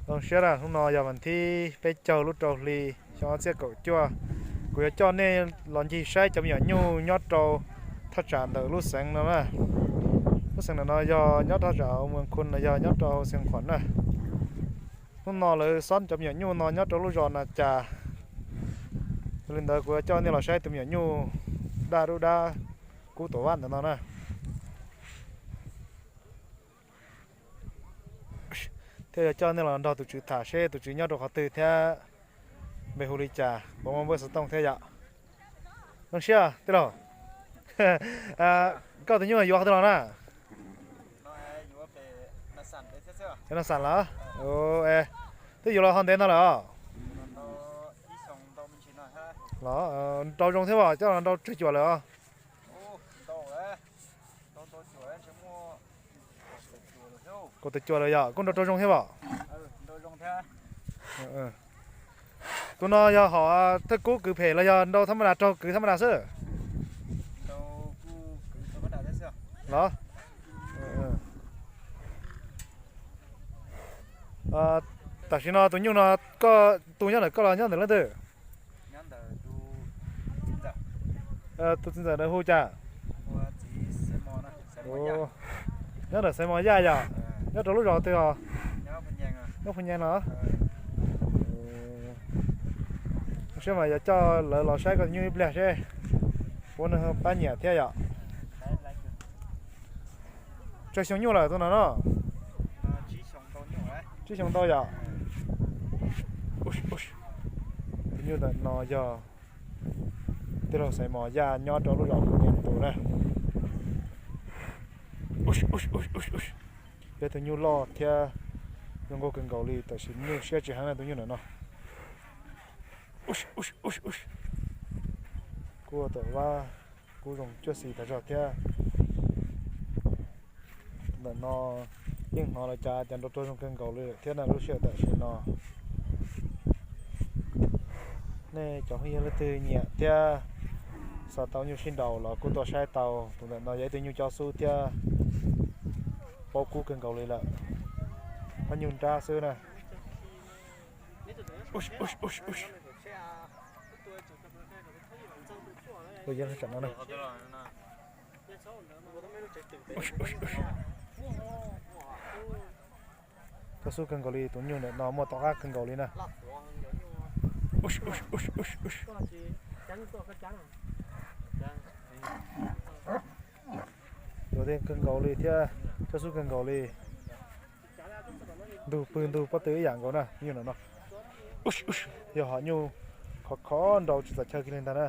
Zoo siab na, hnub no yog vas thib peb caug lub rau hli xyoo ob txhiab kaum cuaj. Kuv yuav coj nej los ncig saib cov me nyuam nyuj nyob rau thaj tsam ntawm lub xeev no na. Lub xeev ntawm no yog nyob thaj tsam Muas Khun los yog nyob rau Xeev Khuam na. Hnub no lawv xob cov me nyuam nyuj no nyob rau lub zos Na Cas. Yog li ntawd kuv yuav coj nej los saib tus me nyuam nyuj daj dub dab kub tom vaj ntawm no na. Thiab yuav coj nej los nrog tus tswv tham seb tus tswv nyob rau qhov twg thiab npe hu li cas, puas muaj npawb xov tooj thiab yom. Zoo siab tij laug. Koj tus nyuj yuav qhov twg los na? Yuav no xam lawm. Twb yuav los ho ntev no lawm os. Los nrau zoo thiab os, coj los nrau tsawg cuam lawm os? Kaum tawm cuam lawm yom, kuj nrau rau zoo thiab os. Tus no yog hom thawj kub kwv phem los yog nrau tham ma das, raug kwv tham ma das xwb? Los, tam sim no tus nyuj no koj tu nyob ntawm koj los nyob ntawm leej twg? Tus txiv ntxawm ntawd hu cas? Nyob ntawm Xaiv Mos Yaj yom? Nyob rau lub zos twg os? Nyob Phu Nyees no. Siab mas yuav coj lawv los saib koj tus nyuj ib pliag seb puas muaj neeg pab nyiam thiab yom. Tsawg xyoo nyuj lawm tus no no? Tsib xyoo ntau yom. Tus nyuj ntawm no yog tij laug Xaiv Mos Yaj nyob rau lub zos Phu Nyees tus na. Peb tus nyuj loj thiab zoo nkauj kawg nkaus li, tam sim nyuj siab tsis heev na tus nyuj ntawm no. Kuj tom vaj kub zoo cuab xis tas zog thiab. Ntawm no yeej hnov lawv cav tias nrau rau zoo kawg nkaus li lawm thiab na lub sij hawm tam sim no. Nej cov phooj ywg leej twg nyiam thiab xav tau nyuj sib nraus los kuj tuaj saib tau. Tus ntawm no yog ib tug nyuj cob xub thiab paub kub kawg nkaus li lawm. Pab nyuj nrab xwb na. Cob xub kawg nkaus li, tus nyuj ntawm no muaj tom qab kawg nkaus li na. Tus tej kawg nkaus li thiab cob xub kawg nkaus li. Ntug pw ntug pob tw ib yam nkaus na, nyuj ntawm no. Yog hom nyuj khov khov nrau tsis txaus chaw kiag li ntag na.